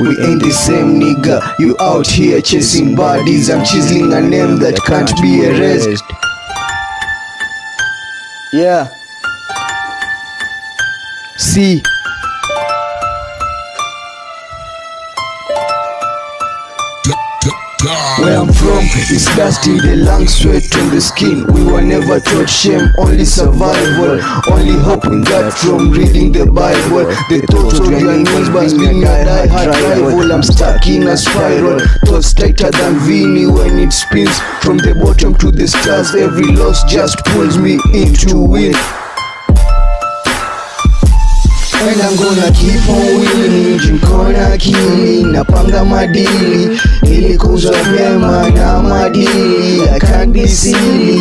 We ain't the same, nigga. You out here chasing bodies, I'm chiseling a name that can't be erased. Yeah. See. Where I'm from is dust in the lungs, sweat on the skin. We were never taught shame, only survival. Only hope we got from reading the Bible. The thoughts of your neighbors being a die-hard rival. I'm stuck in a spiral, thoughts tighter than Vinny when it spins. From the bottom to the stars, every loss just pulls me into win. And I'm gonna keep on winning, jimkona akili, napanga madili, nilikuzwa vyema na madili, I can't be silly.